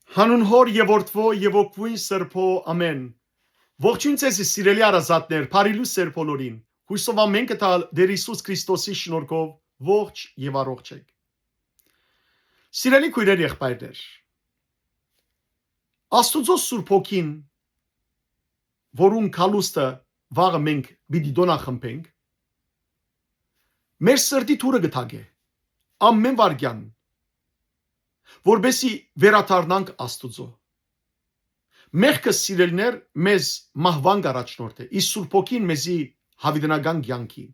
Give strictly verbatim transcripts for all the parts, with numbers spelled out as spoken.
Հանուն Հօր եւ Որդւոյ եւ Հոգւոյն Սրբոյ, ամէն։ Ողջոյն ձեզի, սիրելի հարազատներ, բարի լուսեր բոլորին։ Յուսով ամէն կը տալ Տէր Յիսուս Քրիստոսի շնորհքով ողջ եւ առողջ եք։ Սիրելի քոյրեր, եղբայրներ, Աստուծոյ Սուրբ Հոգին, որուն կալուստը վաղը մենք պիտի տօնախմբենք, մեր սրտի դուռը կը թակէ ամէն վայրկեան, որպեսզի վերադառնանք Աստուծոյ։ Մեղքը, սիրելիներ, մեզ մահուան կ'առաջնորդէ, իսկ Սուրբ Հոգին մեզի՝ յաւիտենական կեանքի։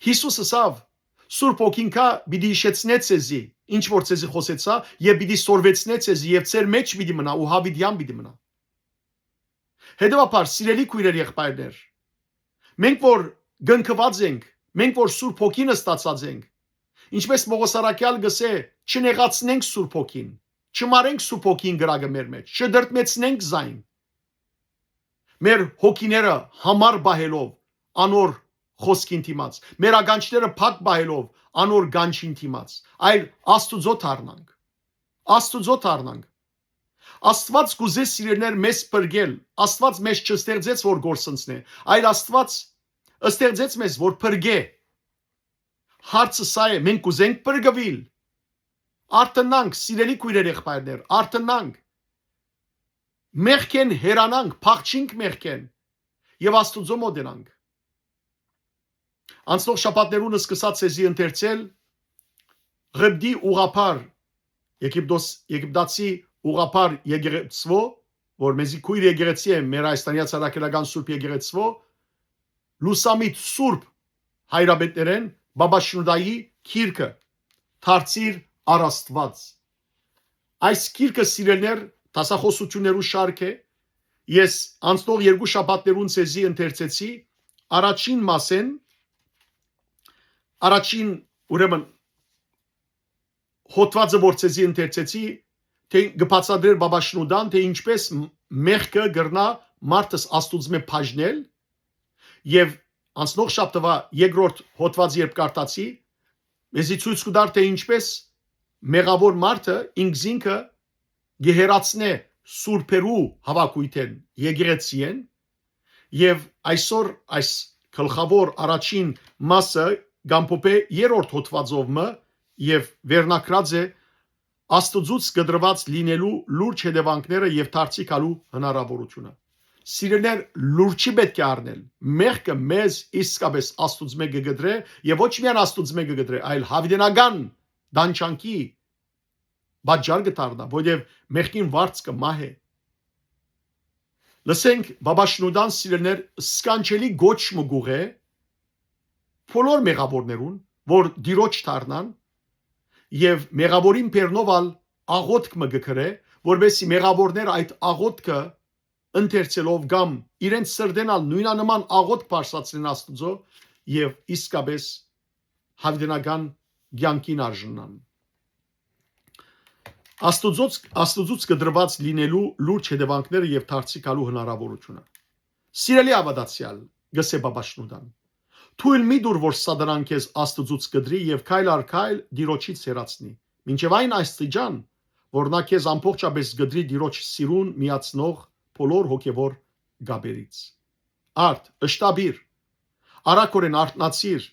Յիսուս ըսաւ. «Սուրբ Հոգին գայ, պիտի յիշեցնէ ձեզի, ինչ որ ձեզի խօսեցայ, եւ պիտի սորվեցնէ ձեզի, եւ ձեր մէջ պիտի մնայ ու յաւիտեան պիտի մնայ»։ Հետեւաբար, սիրելի քոյրեր, եղբայրներ, մենք որ կնքուած ենք, մենք որ Սուրբ Հոգին ստացած ենք, ինչպէս Պողոս առաքեալ կ'ըսէ, չնեղացնենք Սուրբ Հոգին, չմարենք Սուրբ Հոգին կրակը մեր մէջ, չդրդմեցնենք զայն, մեր հոգիները յամառ պահելով անոր խօսքին դիմաց, մեր ականջները փակ պահելով անոր կանչին դիմաց, այլ Աստուծոյ դառնանք, Աստուծոյ դառնանք։ Աստուած կ'ուզէ, սիրելիներ, մեզ փրկել, Աստուած մեզ չստեղծեց որ կորսնցնէ, այլ Աստուած ստեղծեց մեզ որ փրկէ։ Հարցը սա է, մենք կ'ուզենք փրկուիլ։ Արթնանանք, սիրելի քոյրեր, եղբայրներ, արթնանանք, մեղքէն հեռանանք, փախչինք մեղքէն եւ Աստուծոյ մօտենանք։ Անցնող շաբաթներուն սկսած ձեզի ընթերցել Ղպտի ուղղափառ, Եգիպտոս, Եգիպտացի ուղղափառ եկեղեցւոյ, որ մեզի քոյր եկեղեցի է, մեր Հայաստանեայ Առաքելական Սուրբ Եկեղեցւոյ, լուսամիտ սուրբ հայրապետներէն Պապա Շնուդայի գիրքը՝ «Դարձիր առաստուած»։ Այս գիրքը, սիրելիներ, դասախօսութիւններու շարք է։ Ես անցնող երկու շաբաթներուն ձեզի ընթերցեցի առաջին մասէն, առաջին, ուրեմն, հոդվածը որ ձեզի ընթերցեցի, թէ կը բացատրէր Պապա Շնուդան, թէ ինչպէս մ-, մեղքը կրնայ մարդս Աստուծմէ բաժնել, եւ անցնող շաբթուայ երկրորդ հոդվածը երբ կարդացի, մեզի ցոյց կու տար, թէ ինչպէս մեղաւոր մարդը ինքզինքը կը հեռացնէ սուրբերու հաւաքոյթէն, եկեղեցիէն, եւ այսօր այս գլխաւոր առաջին մասը կ'ամփոփէ երրորդ հոդվածով մը եւ վերնագրած է Աստուծոյց կտրուած լինելու լուրջ հետեւանքները եւ դարձի գալու հնարաւորութիւնը։ Սիրելիներ, լուրջի պէտք է առնել։ Մեղքը մեզ իսկապէս Աստուծմէ կը կտրէ, եւ ոչ միայն Աստուծմէ կը կտրէ, այլ յաւիտենական տանջանքի պատճառ կը դառնայ, որովհետեւ մեղքին վարձքը մահ է։ Լսենք, Պապա Շնուդան, սիրելիներ, սքանչելի կոչ մը կ'ուղղէ բոլոր մեղաւորներուն, որ Տիրոջ դառնան, եւ մեղաւորին բերնով ալ աղօթք մը կը գրէ, որպեսզի մեղաւորները այդ աղօթքը ընթերցելով կամ իրենց սրտէն ալ նոյնանման աղօթք բարձրացնեն Աստուծոյ եւ իսկապէս յաւիտենական կեանքին արժանան։ Աստուծոյց, Աստուծոյց կտրուած լինելու լուրջ հետեւանքները եւ դարձի գալու հնարաւորութիւնը։ Սիրելի հաւատացեալ, կ'ըսէ Պապա Շնուդան, թոյլ մի տուր որ Սատանան քեզ Աստուծոյց կտրի եւ քայլ առ քայլ Տիրոջից հեռացնի, մինչեւ այն աստիճան, որ նա քեզ ամբողջապէս կտրի Տիրոջ սիրուն միացնող բոլոր հոգեւոր կապերից։ Արդ, շտապիր, արագօրէն արթնացիր,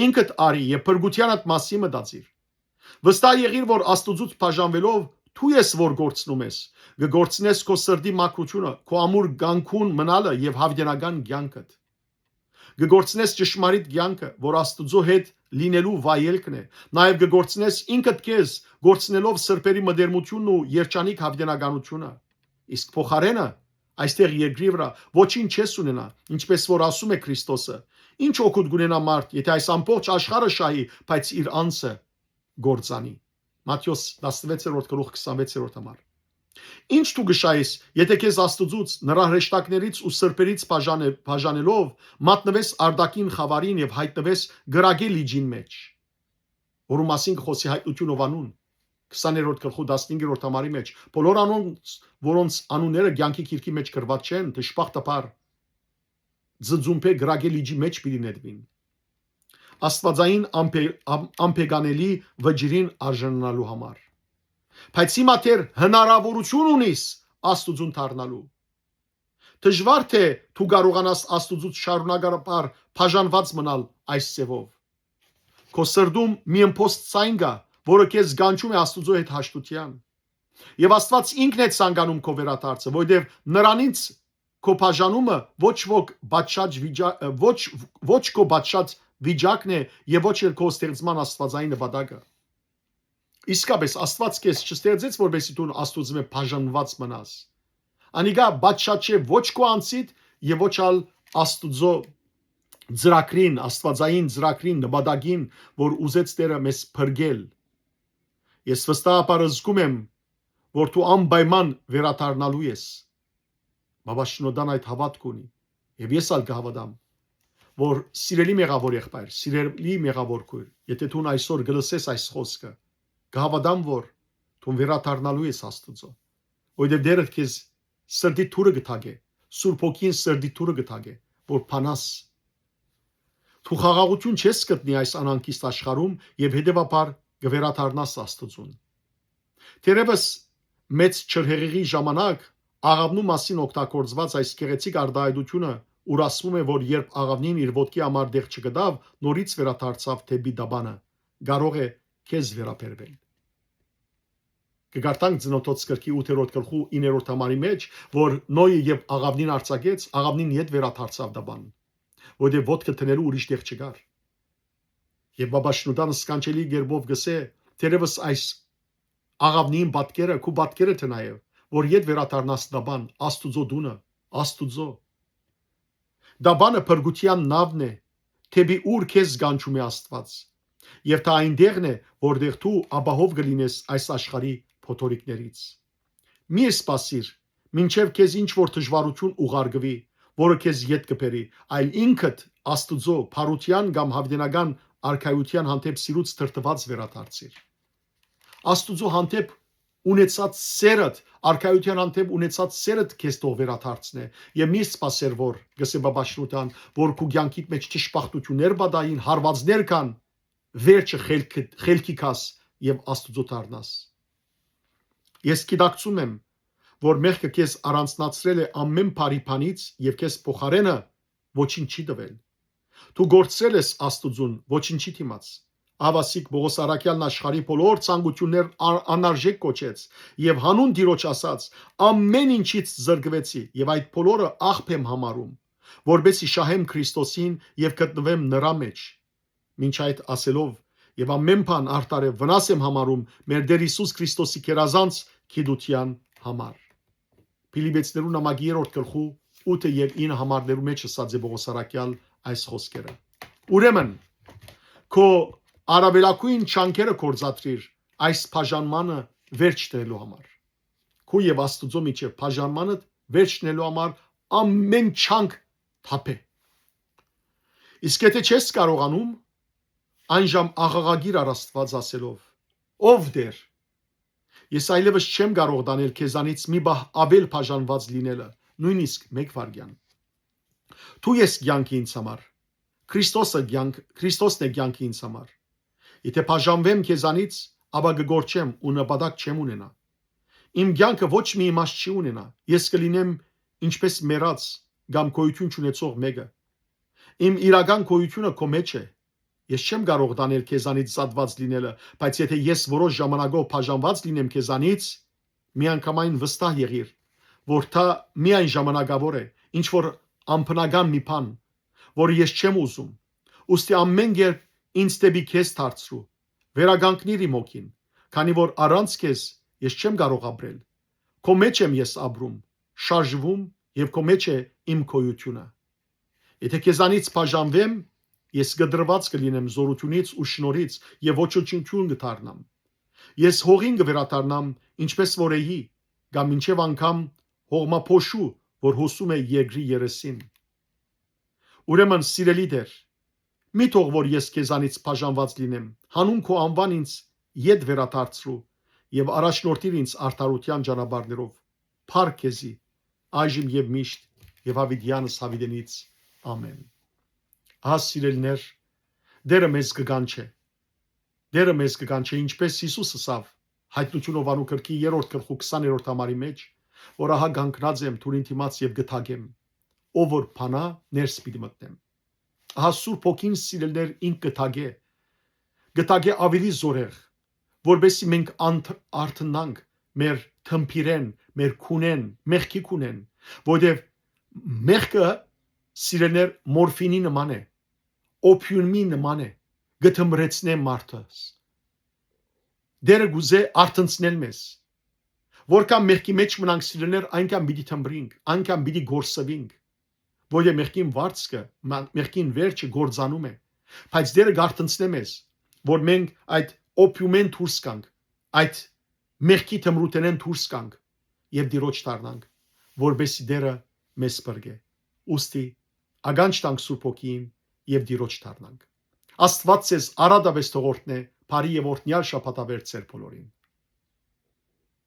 ինքդ արի եւ փրկութեանդ մասին մտածիր։ Վստահ եղիր որ Աստուծոյց բաժանուելով դու ես որ կորցնում ես, կը կորցնես քո սրտի մաքրութիւնը, քո ամուր կեանքուն մնալը եւ յաւիտենական կեանքդ։ Կը կորցնես ճշմարիտ կեանքը, որ Աստուծոյ հետ լինելու վայելքն է, նաեւ կը կորցնես ինքդ քեզ, կորցնելով սրբերի մտերմութիւնն ու երջանիկ յաւիտենականութիւնը։ Իսկ փոխարէնը, այստեղ երկրի վրայ ոչինչ չես ունենայ, ինչպէս որ ասում է Քրիստոսը. «Ի՞նչ օգուտ կ'ունենայ մարդ, եթէ այս ամբողջ աշխարհը շահի, բայց իր անձը կործանի»։ Մատթէոս տասնվեցերորդ գլուխ, քսանվեցերորդ համար։ Ի՞նչ դու կը շահես, եթէ քեզ Աստուծոյց, նրա հրեշտակներից ու սրբերից բաժանե-, բաժանելով, մատնուես արտաքին խաւարին եւ յայտնուես կրակի լիճին մէջ, որու մասին կը խօսի Յայտնութիւն Յովհաննուն, քսաներորդ գլխու, տասնհինգերորդ համարի մէջ. «Բոլոր անոնց, որոնց անունները կեանքի գիրքի մէջ գրուած չեն, դժբախտաբար, ձծումբէ կրակի լիճի մէջ պիտի նետուին»։ Աստուածային անբե-, ան-, անբեկանելի վճիռին արժանանալու համար։ Բայց հիմա դեռ հնարաւորութիւն ունիս Աստուծուն դառնալու։ Դժուար թէ դու կարողանաս Աստուծուց շարունակաբար բաժանուած մնալ այս ձեւով։ Քո սրտում մի ըմբոստ ձայն կայ, որը քեզ կանչում է Աստուծոյ հետ հաշտութեան։ Եւ Աստուած ինքն է ցանկանում քո վերադարձը, որովհետեւ Նրանից քո բաժանումը ոչ ոք պատշաճ վիճա-, ոչ, ոչ քո պատշաճ վիճակն է եւ ոչ էլ քո ստեղծման աստուածային նպատակը։ Իսկապէս, Աստուած քեզ չստեղծեց, որպեսզի դուն Աստուծմէ բաժանուած մնաս։ Անիկա պատշաճ չէ ոչ քո անձիդ եւ ոչ ալ Աստուծոյ ծրագրին, աստուածային ծրագրին, նպատակին, որ ուզեց Տէրը մեզ փրկել։ Ես վստահաբար զգում եմ, որ դու անպայման վերադառնալու ես։ Բաբաշնոդան այդ հաւատք ունի։ Եւ ես ալ կհաւատամ, որ, սիրելի մեղաւոր եղբայր, սիրելի մեղաւոր քոյր, եթէ դուն այսօր կը լսես այս խօսքը, կհաւատամ, որ դուն վերադառնալու ես Աստուծոյ, որովհետեւ Տէրը քեզ սրտի թուրը կը թակէ, Սուրբ Հոգին սրտի թուրը կը թակէ, որ բանաս։ Դու խաղաղութիւն չես գտնի այս անհանգիստ աշխարհում եւ հետեւաբար կը վերադառնաս Աստուծուն։ Թերեւս մեծ ջրհեղեղի ժամանակ աղաւնու մասին օգտագործուած այս գեղեցիկ արտայայտութիւնը, ուր ասվում է, որ երբ աղաւնին իր ոտքի համար տեղ չգտաւ, նորից վերադարձաւ դէպի տապանը, կարող է քեզ վերաբերվել։ Կը կարդանք Ծննդոց գրքի ութերորդ գլխու իններորդ համարի մէջ, որ Նոյը երբ աղաւնին արձակեց, աղաւնին յետ վերադարձաւ տապան, որտեղ ոտքը դնելու ուրիշ տեղ չկար։ Եւ Բաբաշնուդան սքանչելի կերպով կ'ըսէ, թերեւս այս աղաւնին պատկերը, քու պատկերը թէ նաեւ, որ յետ վերադառնաս տապան, Աստուծոյ տունը, Աստուծոյ։ Տապանը փրկութեան նաւն է, դէպի ուր քեզ կանչում է Աստուած։ Եւ դա այն տեղն է, որտեղ դու ապահով կը լինես այս աշխարհի փոթորիկներից։ Մի սպասիր, մինչեւ քեզ ինչ որ դժուարութիւն ուղարկուի, որը քեզ յետ կը բերի, այլ ինքդ Աստուծոյ, բարութեան կամ յաւիտենական արքայութեան հանդէպ սիրուց դրդուած վերադարձիր։ Աստուծոյ հանդէպ ունեցած սէրդ, արքայութեան հանդէպ ունեցած սէրդ քեզ թող վերադարձնէ, եւ մի սպասեր որ, կ'ըսէ Բաբաշնուդան, որ քու կեանքիդ մէջ դժբախտութիւններ պատահին, հարուածներ կան, վերջը խելքը-, խելքի գաս եւ Աստուծոյ դառնաս։ Ես գիտակցում եմ, որ մեղքը քեզ առանձնացրել է ամէն բարի բանից եւ քեզ փոխարէնը ոչինչ չի տուել։ Դու կորցրել ես Աստուծուն, ոչինչի դիմաց։ Ահաւասիկ Պողոս առաքեալն աշխարհի բոլոր ցանկութիւններ ան-, անարժէք կոչեց եւ յանուն Տիրոջ ասաց. «Ամէն ինչից զրկուեցի եւ այդ բոլորը աղբ եմ համարում, որպեսզի շահեմ Քրիստոսին եւ գտնուեմ նրա մեջ»։ Մինչ այդ ասելով, եւ ամէն բան արդար է վնաս եմ համարում մեր Տէր Յիսուս Քրիստոսի գերազանց գիտութեան համար։ Փիլիպեցիներու նամակի երրորդ գլխու ութը եւ ինը համարներու մէջ ըսած է Պողոս առաքեալ այս խօսքերը։ Ուրեմն, քո առաւելագոյն ջանքերը գործադրիր այս բաժանմանը վերջ դնելու համար։ Քու եւ Աստուծոյ միջեւ բաժանմանդ վերջ դնելու համար ամէն ջանք թափէ։ Իսկ եթէ չես կարողանում, այն ժամ աղաղակիր առ Աստուած ասելով. «Ով Տէր, ես այլեւս չեմ կարող տանել քեզանից մի պահ աւել բաժանուած լինելը, նոյնիսկ մէկ վայրկեան։ Դու ես կեանքը ինձ համար, Քրիստոսը կեանք, Քրիստոսն է կեանքը ինձ համար։ Եթէ բաժանուեմ քեզանից, ապա կը կորչեմ ու նպատակ չեմ ունենայ։ Իմ կեանքը ոչ մի իմաստ չի ունենայ, ես կը լինեմ ինչպէս մեռած կամ գոյութիւն չունեցող մէկը։ Իմ իրական գոյութիւնը քո մէջ է։ Ես չեմ կարող տանել քեզանից զատուած լինելը, բայց եթէ ես որոշ ժամանակով բաժանուած լինեմ քեզանից, միանգամայն վստահ եղիր, որ դա միայն ժամանակաւոր է, ինչ որ անբնական մի բան, որը ես չեմ ուզում։ Ուստի ամէն կերպ ինձ դէպի քեզ դարձրու, վերականգնիր իմ հոգին, քանի որ առանց քեզ ես չեմ կարող ապրել։ Քո մէջ եմ ես ապրում, շարժվում եւ քո մէջ է իմ գոյութիւնը։ Եթէ քեզանից բաժանուեմ, ես կտրուած կը լինեմ զօրութիւնից ու շնորհից եւ ոչնչություն կը դառնամ։ Ես հողին կը վերադառնամ, ինչպէս որ էի, կամ մինչեւ անգամ հողմափոշու, որ հոսում է երկրի երեսին։ Ուրեմն, սիրելի Տէր, մի թող որ ես քեզանից բաժանուած լինեմ, յանուն քո անուան ինձ ետ վերադարձրու եւ առաջնորդիր ինձ արդարութեան ճանապարհներով։ Փառք քեզի, այժմ եւ միշտ եւ յաւիտեանս յաւիտենից։ Ամէն։ Ահա, սիրելիներ, Տէրը մեզ կը կանչէ։ Տէրը մեզ կը կանչէ, ինչպէս Յիսուս ըսաւ. Հայտնութիւն Յովհաննու գրքի երրորդ գլխու քսաներորդ համարի մէջ, որ ահա կանգնած եմ դուռին դիմաց եւ կը թակեմ, ով որ բանայ, ներս պիտի մտնեմ։ Ահա Սուրբ Հոգին, սիրելիներ, ինք կը թակէ, կը թակէ աւելի զօրեղ, որպեսզի մենք անդ-, արթնանանք մեր թմբիրէն, մեր քունէն, մեղքի քունէն, որտեւ մեղքը, սիրելիներ, մորֆինի նման է, օփիումի նման է, կը թմրեցնէ մարդը։ Տերը կ'ուզէ արթնցնել մեզ։ Որքան մեղքի մէջ մնանք, սիրելիներ, այնքան պիտի թմրինք, այնքան պիտի կորսուինք, որտեղ մեղքին վարձքը, մա-, մեղքին վերջը կործանում է։ Բայց Տերը կ'արթնցնէ մեզ, որ մենք այդ օփիումէն դուրս գանք, այդ մեղքի թմրութենէն դուրս գանք եւ Տիրոջ դառնանք, որպեսզի Տերը մեզ փրկէ։ Ուստի ականջ տանք Սուրբ Հոգիին եւ Տիրոջ դառնանք։ Աստուած ձեզ արատապէս թող օրհնէ, բարի եւ օրհնեալ շաբաթավեր ձեր բոլորին։